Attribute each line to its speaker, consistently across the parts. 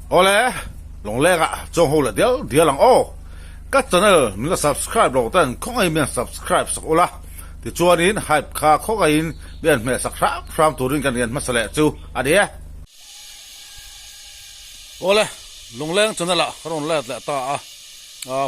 Speaker 1: Awle, Lawngleng ah chuang ho leh dial dial ang aw. Ka channel min la subscribe lo ten khawngaihin min han subscribe sak ula, tichuanin hype kha khawngaihin min han hmeh sak hram hram turin kan rian hmasa leh chu a ni e. Awle, Lawngleng channel ah ka rawn let leh ta a,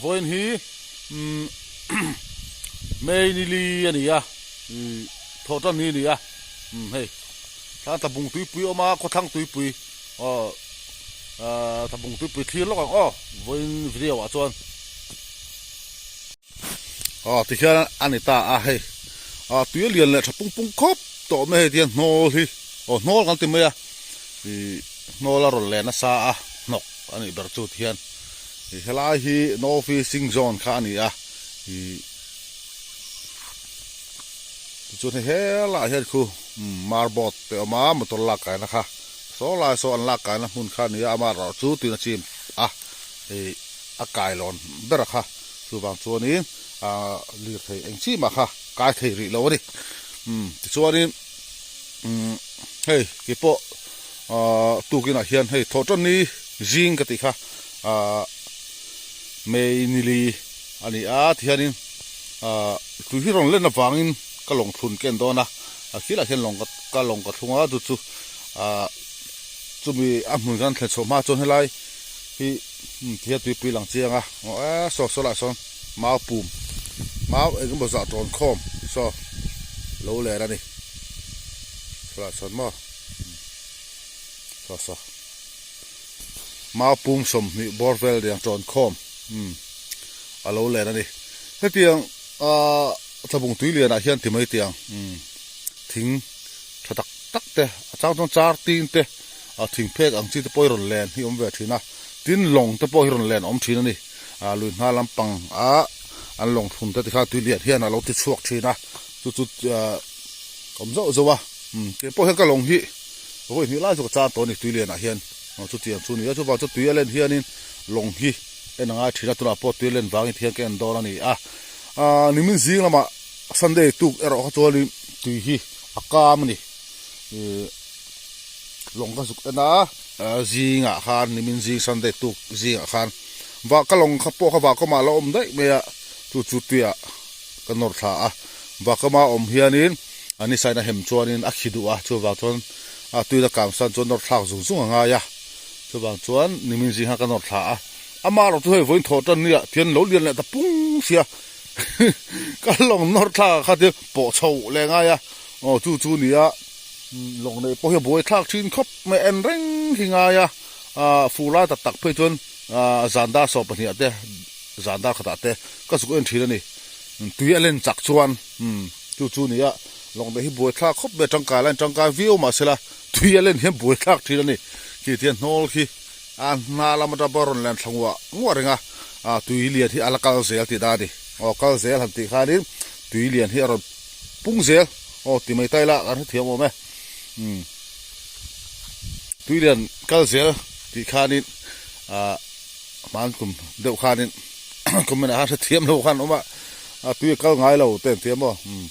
Speaker 1: vawiin hi May ni li a ni a, thawhtan ni a ni a, hei thla tlabung tuipui a awm a, khawthlang tuipui. Aw ahh tlabung tuipui thlir lawk ang aw vawiin video ah chuan aw tikhian a ni ta a hei ah tui a lian leh tha pung pung khawp tawh mai hei tihian hnawl hi aw hnawl kan ti mai a ih hnawl a rawn leh nasa a hnawk a nih ber chu tihian ih helai hi no fishing zone kha a ni a ih tichuan hei helaiah hian khu marboat te a awm a motor lak kaina kha. Saw lai saw an lak kaina hmun kha a ni a, amaherawh chu tun a chim a, hei a kailawn ber a kha, chuvang chuanin ah lirthei eng chi mah kha kai thei rih lo a ni. Umm tichuanin umm hei keipawh ah tukinah hian hei thawhtanni zing ka tih kha ah May nili a ni a tihianin ah tui hi rawn len avangin ka lawng thlun ken dawn a, a khilah hian lawng ka lawng ka thlung a chu chu ah chumi a hmun kan thlen chhoh hma chuan helai hi ti hian tuipui lang chiang a aw e saw saw lah sawn mau pum mau eng emaw zah tawn khawm saw lo len a ni saw lah sawn maw saw saw mau pum 20 bawr vel riang tawn khawm umm a lo len a ni hetiang ah tlabung tui lianah hian ti mai tiang umm thing tha tak tak te a chang chuan char tin te ah thing phek ang chi te pawh hi rawn len hi awm ve thin a tin lawng te pawh hi rawn len awm thin a ni ah lui hna lampang ah an lawng thlun te tikhan tui lian hian a lo ti chhuak thin a chu chu ah awm zauh zauh a umm kei pawh hian ka lawng hi vawi hnih lai chu ka chang tawh a ni tui lianah hian aw chutiang chu a ni a chuvang chuan tui a len hianin lawng hi en a ngai thin a tunah pawh tui a len vangin ti hian ka en dawn a ni a ah nimin zing lamah Sunday tuk erawh kha chuanin tui hi a kam a ni ih lawng ka zuk en a zingah khan nimin zing Sunday tuk zingah khan vah ka lawng kha pawh kha vahkawmah a lo awm daih mai a chu chu tuiah ka nawr thla a vahkawma awm hianin a ni saina hem chuanin a khi duh a chuvang chuan a tuina kam san chuan nawr thlak zung zung a ngai a chuvang chuan nimin zing khan ka nawr thla a amaherawh chu hei vawiin thawh tan nia tihian lo lian leh ta pung sia. Ka lawng nawr thlak ah kha te pawh chho leh ngai a aw chu chu ni a lawng neih pawh hi a buai thlak thin khawp mai en reng hi ngai a ah fur lai tak tak phei chuan ah zan dar sawm pahnih ah te zan dar khat ah te ka zuk en thin a ni tui a len chak chuan umm chu chu ni a lawng neih hi buai thlak khawp mai a tangkai lai tangkai viau mahsela tui a len hian buai thlak thin a ni khi tihian hnawl khi. A hna lam atang pawh a rawn len thla nguah nguah reng a, ah tui lian hi a la kal zel tih dan a ni. Aw kal zel han tih khanin tui lian hi a rawn pung zel aw ti mai ta ila kan hrethiam awm e. Umm tui lian kal zel tih khanin ah hman kum deuh khanin comment ah khan hrethiam lo khan awm a, a tui a kal ngai lo te an ti a maw umm.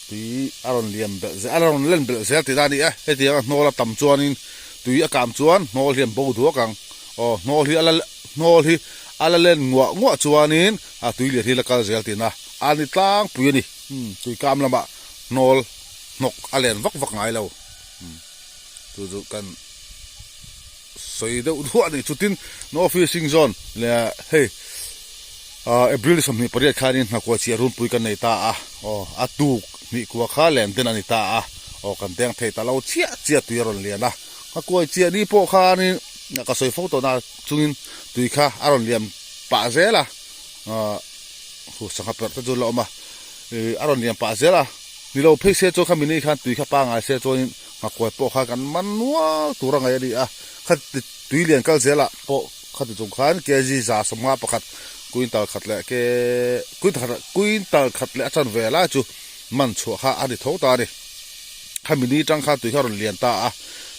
Speaker 1: Tui a rawn liam belh zel a rawn len belh zel tih dan a ni e. Hetiang a hnawl a tam chuanin tui a kam chuan hnawl hi an bo duak ang. Aw hnawl hi a la hnawl hi a la len nguah nguah chuanin a tui lian hi la kal zel tihna a ni tlangpui a ni. Umm tui kam lamah hnawl hnawk a len vak vak ngai lo. Umm chu chu kan sawi deuh duah a ni. Chutin no fishing zone leh hei. April 28 khanin hnakua chiah runpui kan nei ta a, aw a tuk hnih kua kha len den a ni ta a, aw kan deng thei ta lo chiah chiah tui a rawn lian a, hnakua chiah ni pawh khanin ka sawi fo tawh na chungin tui kha a rawn lian pah zel a, hu sangha perh te chu la awm a, a rawn lian pah zel a, ni lo phei se chuan kha mini khan tui kha pangai se chuanin hnakua pawh kha kan man nual tur a ngaih a ni a, kha tui lian kal zelah pawh. Khati chung khan kg 151 quintal khat leh ke quintal khat leh a chan ve lai chu man chhuah kha a ni tho ta a ni. Khami ni tang khan tui kha a rawn lian ta a,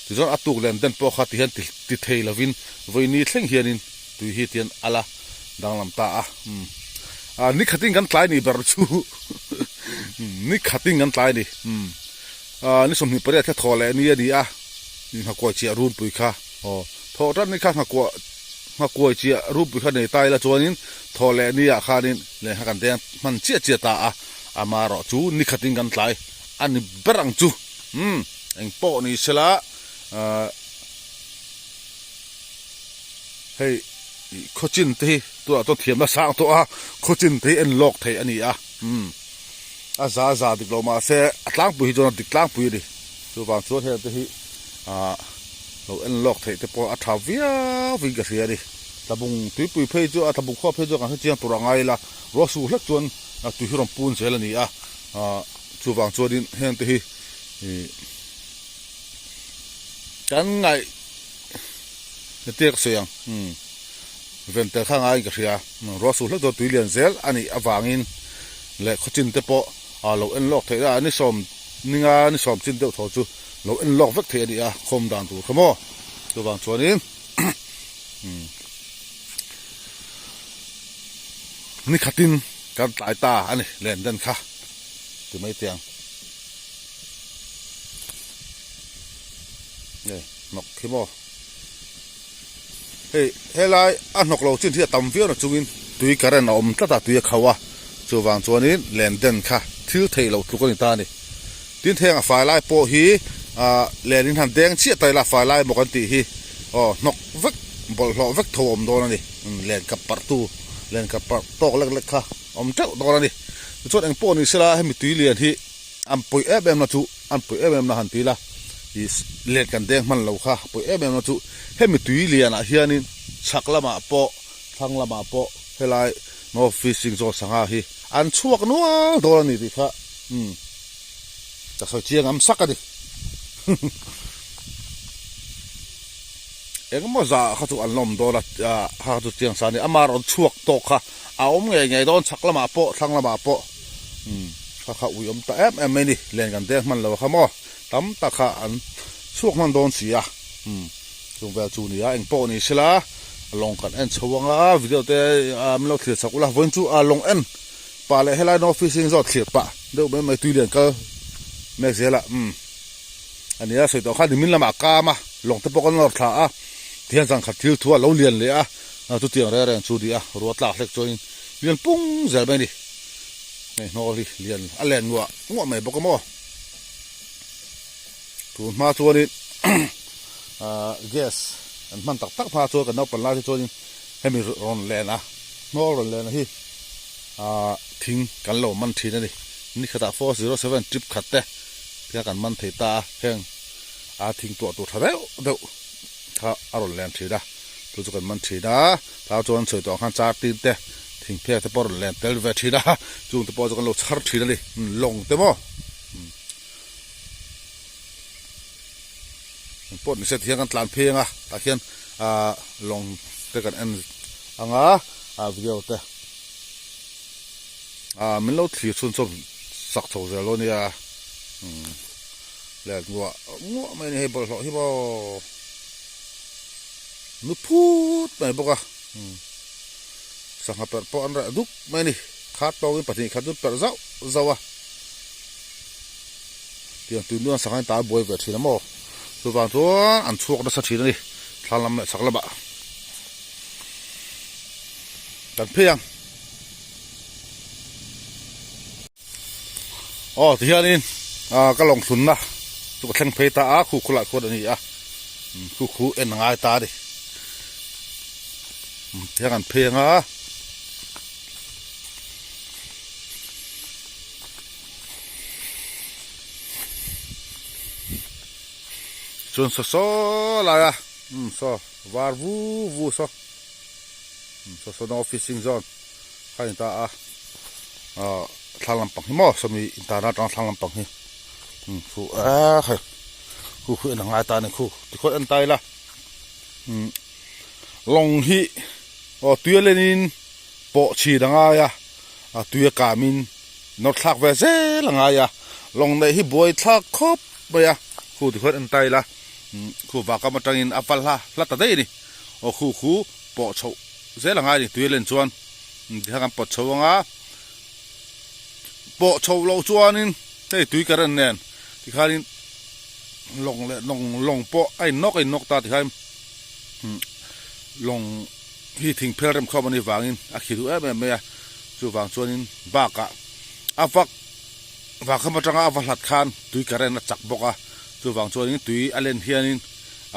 Speaker 1: tichuan a tuk len den pawh kha ti hian ti thei lovin vawi ni thleng hianin tui hi tian a la danglam ta a. Umm ni khatin kan tlai ni ber chu ni khatin kan tlai ni. Umm ni 28 kha thaw leh ni a ni a, inhmakuai chiah runpui kha. Aw thawh tan ni kha nghakuah nghakuai chiah rupui kha nei ta ila chuanin thawh leh ni ah khanin len kha kan deng hman chiah chiah ta a, amaherawh chu ni khatin kan tlai a ni ber ang chu. Umm eng pawh ni sela ahh hei ih khawchin te hi tunah chuan thiamna sang tawh a, khawchin te hi en lawk theih a ni a, umm a za za dik lo mahse a tlangpui hi chuan a dik tlangpui a ni. Chuvang chuan heng te hi ah lo en lawk theih te pawh a tha viau in ka hria a ni. Tlabung tuipui phei chu a tlabung khua phei chu kan hre chiang tur a ngai ila ruah suh hlek chuan tui hi rawn pun zel a ni a, ah chuvang chuanin heng te hi ih kan ngaih hetiang ka sawi ang umm ven tel kha ngaiin ka hria ruah suh hlek chuan tui lian zel a nih avangin leh khawchin te pawh ah lo en lawk theih a ni sawm. Ninga ni sawm chin deuh tho chu lo en lawk vek thei a ni a, khawm dan tur kha maw? Chuvang chuanin ni khatin kan tlai ta a ni len den kha ti mai teh ang. Nge hnawk khi maw? Hei helai a hnawk lo chin hi a tam viau na chungin tui current a awm tlat a, tui a khauh a, chuvang chuanin len den kha thil theih loh tluk a ni ta a ni. Tin heng a fai lai pawh hi ah len in han deng chiah ta ila a fai lai maw kan tih hi aw hnawk vek bawlhhlawh vek tho a awm dawn a ni. Len kap parh tu len kap parh tawk lek lek kha a awm teuh dawn a ni. Tichuan engpawh ni sela hemi tui lian hi an pawi em em na chu an pawi em em na han ti ila ih len kan deng hman lo kha pawi em em na chu hemi tui lianah hianin chhak lamah pawh thlang lamah pawh helai no fishing zawn sangha hi an chhuak nual dawn a ni tih kha umm ka sawi chiang am sak a ni engemaw zah kha chu an la awm dawn a kha chu chiang sa a ni ama rawn chhuak tawk kha a awm ngei ngei dawn chhak lamah pawh thlang lamah pawh. Umm kha kha ui awm ta em em mai ni len kan deng hman lo kha maw tam tak kha an chhuak hman dawn si a umm chung vel chu ni a eng pawh ni sela lawng kan en chho ang a video te ah min lo thlir chak ula vawiin chu ah lawng en pah leh helai no fishing zawt thlir pah deuh mai mai tui lian kal mek zel a umm a nia sawi tawh khan nimin lamah kam a lawng te pawh kan nawr thla a tihian zan khat thil thu a lo lian leh a chutiang reng reng chu ni a ruah tlak hlek chuanin lian pung zel mai a ni. Hei hnawl hi lian a len nguah nguah mai bawk a maw tun hma chuanin ahh gas an hman tak tak hma chuan kan naupang lai te chuanin hemi rawn len a hnawl rawn len a hi ahh thing kan lo man thin a ni ni khatah 407 trip khat te tiang kan man thei ta a heng a thing tuah tur tha deuh deuh kha a rawn len thin a chu chu kan man thin a tah chuan sawi tawh ang khan char tin te. Thingphek te pawh a rawn len tel ve thin a, chung te pawh chu kan lo chhar thin a ni, lawng te maw eng pawh ni se tihian kan tlan phei ang a, tah hian ah lawng te kan en ang a, ah video te ah min lo thlir chhun chawp sak chho zel dawn nia umm let nguah nguah mai a ni hei bawlhhlawh hi maw nu phut mai bawk a umm. Sangha perh pawh an reh duk mai a ni. Khat tawngin pahnih khat chu perh zauh zauh a. Tiang tui nuan sangha in tal buai ve thin a maw. Chuvang chuan an chhuak nasa thin a ni. Thlang lam leh chhak lamah kan phei ang. Aw tihianin ah ka lawng thlunna chu ka thleng phei ta a khu khu lah khuan a ni a khu khu en a ngai ta a ni tihian kan phei ang a. Chuan saw saw lai a umm saw var vu vu saw saw saw no fishing zone kha a ni ta a. Ahh thlang lampang hi maw sawmi intana atanga thlang lampang hi umm khu eee hei khu khu en a ngai ta a ni khu tikhawn en ta ila umm lawng hi aw tui a lenin pawh chhin a ngai a a tui a kamin nawr thlak ve zel a ngai a lawng neih hi buai thlak khawp mai a khu tikhawn en ta ila umm khu vahkam atangin a va hla hla ta daih a ni aw khu khu pawh chhoh zel a ngai a ni tui a len chuan. Tikhan kan pawt chho ang a, pawh chho loh chuanin hei tui current nen tikhanin lawng leh lawng lawng pawh a innawk a innawk ta tikhan. Lawng hi thing phel rem khawm a nih vangin a khi duh em em mai a, chuvang chuanin bakah a vak vangkham atanga a va hlat khan tui current a chak bawk a, chuvang chuanin tui a len hianin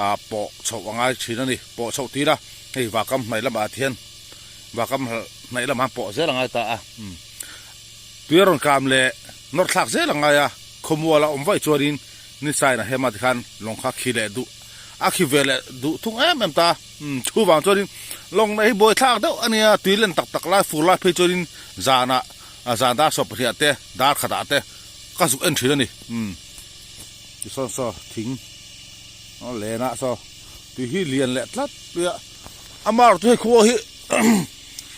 Speaker 1: ah pawh chhoh a ngai thin a ni, pawh chhoh tir a, hei vakam hnaih lamah hian vakam hnaih lamah hian pawh zel a ngai ta a, tui a rawn kam leh nawr thlak zel a ngai a, khawmual a awm vaih chuanin ni sign a hem a tikhan lawng kha khi leh duh a khi ve leh duh thung em em ta umm chuvang chuanin lawng neih hi buai thlak deuh a nia tui len tak tak lai fur lai phei chuanin zanah zan dar sawp pahnih ah te dar khat ah te ka zuk en thin a ni umm tisawn saw thing len ah saw tui hi lian leh tlat mai a a mar chu hei khua hi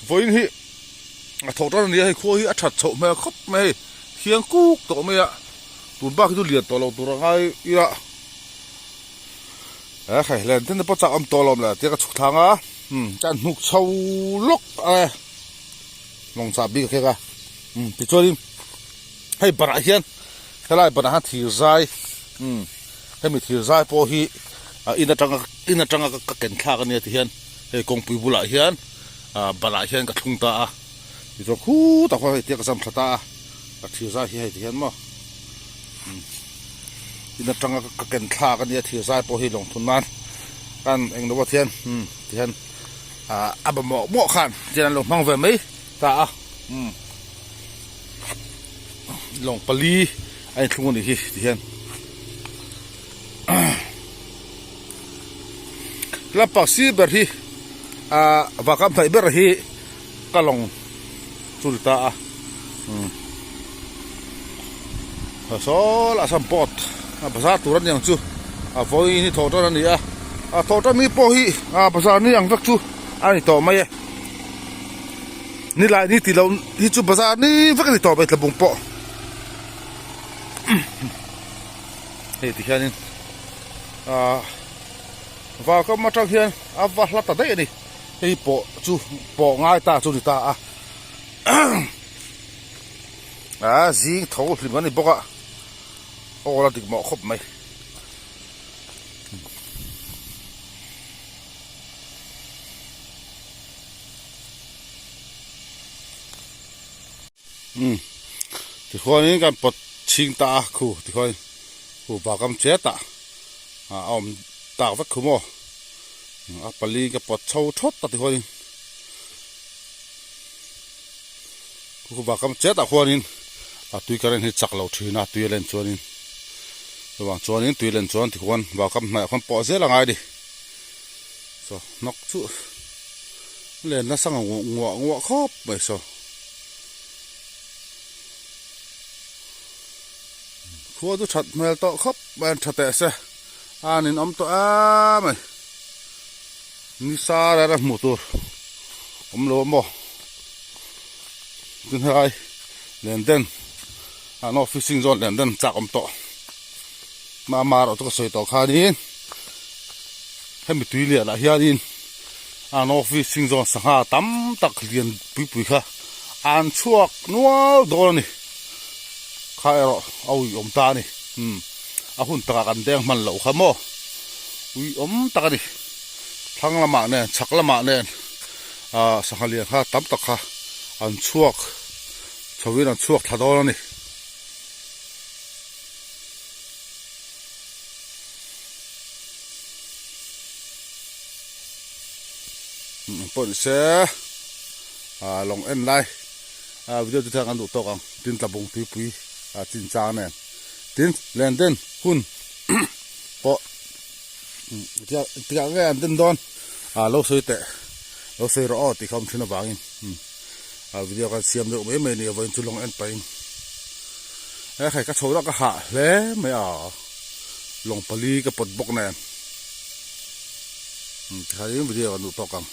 Speaker 1: vawiin hi a tho tan a nia hei khua hi a that chhoh hmel khawp mai hei thiang kuk tawh mai a. Tun bak hi chu lian tawh lo tur a ngai ila he khai len ten te pawh chak awm tawh lo awm leh tia ka chhuk thlang a umm ka hnuk chho lawk a e lawng chah bik a khek a umm tichuanin hei banah hian helai banah hian thir zai umm hemi thir zai pawh hi ah in atanga in atanga ka ken thlak ania ti hian hei kawngpui bulah hian ah banah hian ka thlung ta a tichuan khutah khuan hei tia ka zam thla ta a. Ka thir zai hi hei ti hian maw in atanga ka ken thlak ania thir zai pawh hi lawng thun nan kan eng lo ah hian ti hian ah a ba mawh mawh khan tihian an lo hmang ve mai ta a lawng pali a inthlung anih hi ti hian lampang sir ber hi ah vakam hnaih ber hi. Ka lawng chu ni ta a umm saw lah sawn pot a bazar tur a ni ang chu a vawiin hi thawh tan a ni a a thawh tan ni pawh hi a bazar ni ang vek chu a ni tawh mai e nilai ni tih loh hi chu bazar ni vek a ni tawh mai tlabung pawh hei ti hianin ah vaukham atang hian a va hla ta daih a ni. Hei pawh chu pawh ngai ta chu ni ta a a zing tho hlim a ni bawk a aw la dik mawh khawp mai umm tikhuanin kan pawt chhing ta a khu tikhuan khu bakam chet ah a awm tak vek khu maw. A pali ka pawt chho thawt ta tichuanin khuva kam chet ah khuanin a tui current hi chak lo thin a tui a len chuanin chuvang chuanin tui a len chuan tikhuan vau kam hnaih ah khuan pawh zel a ngai a ni chaw hnawk chu len nasa nguah nguah khawp mai saw. Khua chu that hmel tawh khawp mai an tha teh se a nin awm tawh em mai ni sa rara hmuh tur awm lo a maw tin helai len den an office in zawn len den chak awm tawh mah erawh chu ka sawi tawh khanin hemi tui lian ah hianin an office in zawn sangha tam tak lian pui pui kha an chhuak nual dawn a ni. Kha erawh a ui awm ta a ni. Umm a hun takah kan deng hman loh kha maw? Ui awm tak a ni. Thlang lamah nen chhak lamah nen ah sangha lian kha tam tak kha an chhuak chhoin an chhuak thla dawn a ni. Umm pawh ni se ah lawng en lai. Ah video chu thlang an duh tawk ang tin tlabung tuipui ah chin chang nen tin len den hun pawh tikah nge an den dawn ah lo sawi teh lo sawi rawh aw tih kha awm thin avangin ah video kan siam deuh mai mai a ni a vawiin chu lawng en pahin he khai ka chho lah ka hah hle mai a lawng pali ka pawt bawk nen tikhain video kan duh tawk ang.